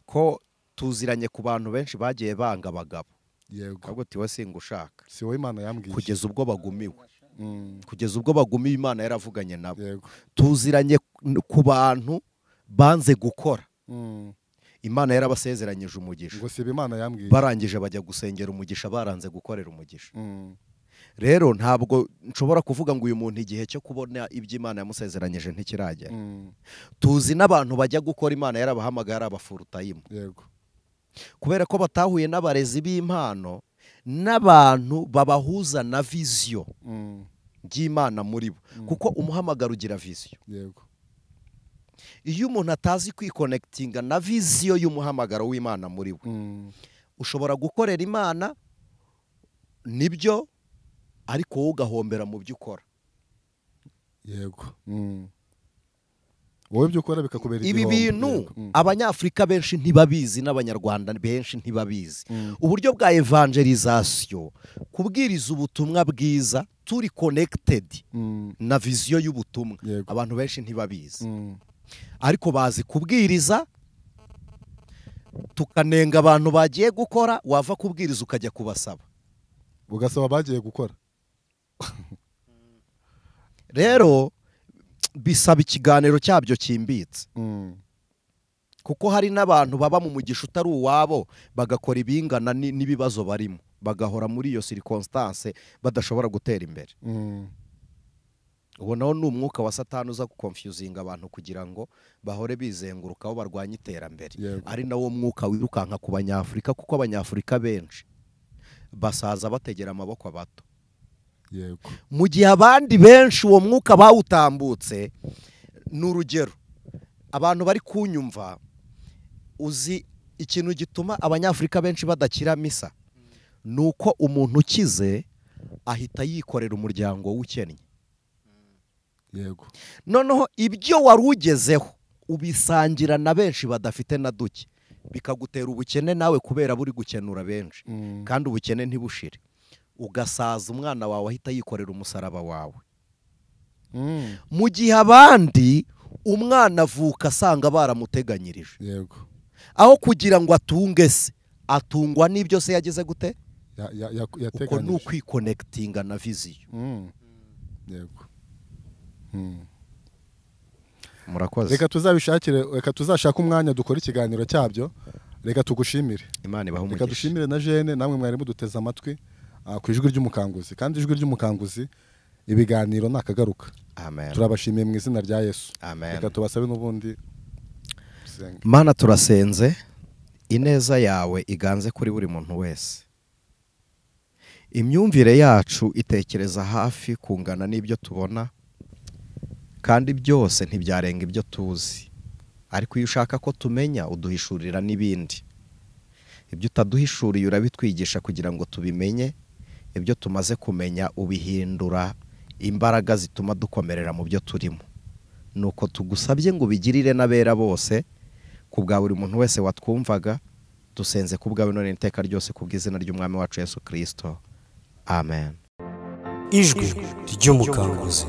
Ko tuziranye ku bantu benshi bagiye banga abagabo. Yego. Ahubwo tiwe singushaka. Si wowe Imana yambwiye. Kugeza ubwo bagumiwe. Kugeza ubwo bagumiwe Imana yaravuganye nabo. Tuziranye ku bantu banze gukora. Imana yarabasezeranyije umugisha. Ngo sibe Imana yambwiye. Barangije bajya gusengera umugisha baranze gukorera umugisha. Rero ntabwo nshobora kuvuga ngo uyu muntu igihe cyo kubona ibyo Imana yamusezeranyije ntikiragera. Tuzi n'abantu bajya gukora Imana yarabahamagaye arabafurutayimo. Yego. Kubera ko batahuye n'abarezi b'impano n'abantu babahuza na vision y'Imana muri bo. Kuko umuhamagaro ugira vision. Yego. Iyo umuntu atazi kwikonectinga na vision y'umuhamagaro w'Imana muri we, ushobora gukorera Imana nibyo ariko wowe ugahombera mu byo ukora. Yego. Wowe ibyo ukora bikakubera igihombo. Ibi bintu Abanyafrika benshi ntibabizi n'Abanyarwanda benshi ntibabizi. Uburyo bwa evangelization, kubwiriza ubutumwa bwiza turi connected na vision y'ubutumwa, abantu benshi ntibabizi. Ariko bazi kubwiriza, tukanenga abantu bagiye gukora, wava kubwiriza ukajya kubasaba. Ugasaba bagiye gukora. Rero bisaba ikiganiro cyabyo cyimbitse. Kuko hari n'abantu baba mu mugisha utari uwabo bagakora ibingana n'ibibazo barimo, bagahora muri iyo circonstance badashobora gutera imbere. Ubonaho ni umwuka wa Satani uza guconfusinga abantu kugira ngo bahore bizengurukaho barwanye iterambere. Ari nawo mwuka wirukanka ku Banyafurika, kuko Abanyafurika benshi basaza bategera amaboko abato. Yego. Mu gihe abandi benshi uwo mwuka bawutambutse. Ni urugero abantu bari kunyumva, uzi ikintu gituma Abanyafurika benshi badakira misa nuko umuntu ukize ahita yikorera umuryango w'ukennye. Yego. Noneho ibyo warugezeho ubisangira na benshi badafite na duke, bikagutera ubukene nawe kubera buri gukenura benshi. Kandi ubukene ntibushire. Ugasaza umwana wawe ahita yikorera umusaraba wawe. Mu gihe abandi umwana avuka asanga baramuteganyirije. Yego. Aho kugira ngo atunge se, atungwa n'ibyo se yagize gute? Uko ni ukwikonectinga na vision. Yego. Murakoze. Reka tuzabishakire, reka tuzashaka umwanya dukora ikiganiro cyabyo. Reka tugushimire. Imana ibahe umugisha. Reka dushimire na Jene, namwe mwari muduteze amatwi ku ijwi ry'umukanguzi. Kandi ijwi ry'umukanguzi ibiganiro nakagaruka. Amen. Turabashimiye mu izina rya Yesu. Amen. Reka tubasabe n'ubundi dusenge. Mana, turasenze ineza yawe iganze kuri buri muntu wese. Imyumvire yacu itekereza hafi kungana n'ibyo tubona, kandi byose ntibyarenga ibyo tuzi. Ariko iyo ushaka ko tumenya uduhishurira n'ibindi. Ibyo utaduhishuriye urabitwigisha kugira ngo tubimenye. Ibyo tumaze kumenya ubihindura imbaraga zituma dukomerera mu byo turimo. Nuko tugusabye ngo ubigirire n'abera bose, ku bwa buri muntu wese watwumvaga. Dusenze ku bwawe none iteka ryose, ku bw'izina ry'Umwami wacu Yesu Kristo. Amen. Ijwi ry'umukanguzi.